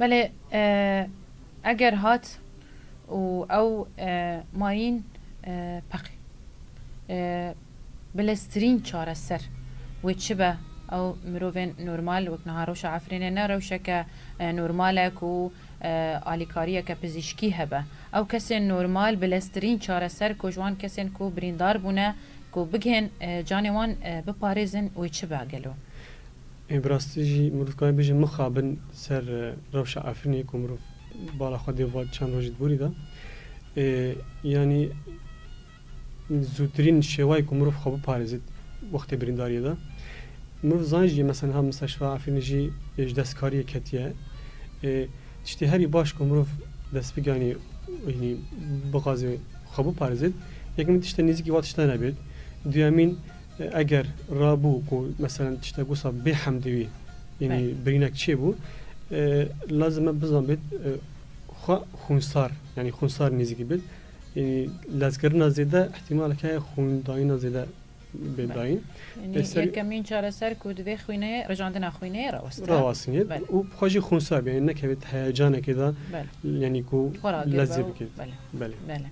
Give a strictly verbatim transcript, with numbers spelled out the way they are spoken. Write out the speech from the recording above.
Belê, e, eger hat û ew, e, mayîn, e, peqî, e, bileztirîn çareser wê çi be? Ew mirovên normal, wek niha rewşa Efrînê ne rewşeke, e, normal e ku, e, alîkariyeke pizîşkî hebe. Ew kesên normal, bileztirîn çareser ku ji wan kesên ku birîndar bûne, ku bigihên, e, canê wan, e, biparêzin, wê çi be gelo? Ê, bi rastî jî mirov kaye bêje mixabin ser, e, rewşa Efrînê ku mirov bala xwe dê va çend rojî di borî de. Ê, yanî zûtirîn şêwayê ku mirov xwe biparêzit wextê birîndariyê de. Mirov zan jî, mesela, ha misteşfa Efrînê jî, ê, ji destkariyê ketiye. Ê, tiştê herî baş ku mirov dest biganî, yanî bixwaze xwe biparêzit, yekemîn tiştê nêzîkî wa tişta nebêt. Duyemîn, e, eger rabû ku, mesela, tiştek wisa bê hemdê wî, yanî Belê. birînek çêbû, e, lazim e bizan bêt, e, xwe xûnsar, yanî xûnsar nêzîkî bêt. Yanî lezkirina zêde îhtîmalek heye xûndayîna zêde bê Belê. dayîn. Yanî E, ser- yekemîn çareser ku divê xwînê, rijandina xwînê rawestira. Rawastinê. Belê. Û xwe jî xûnsar bê, yanî nekevêt heyecanekê de, Belê. yanî ku Xwe ragir lezê be û bikêt. Belê. Belê. Belê.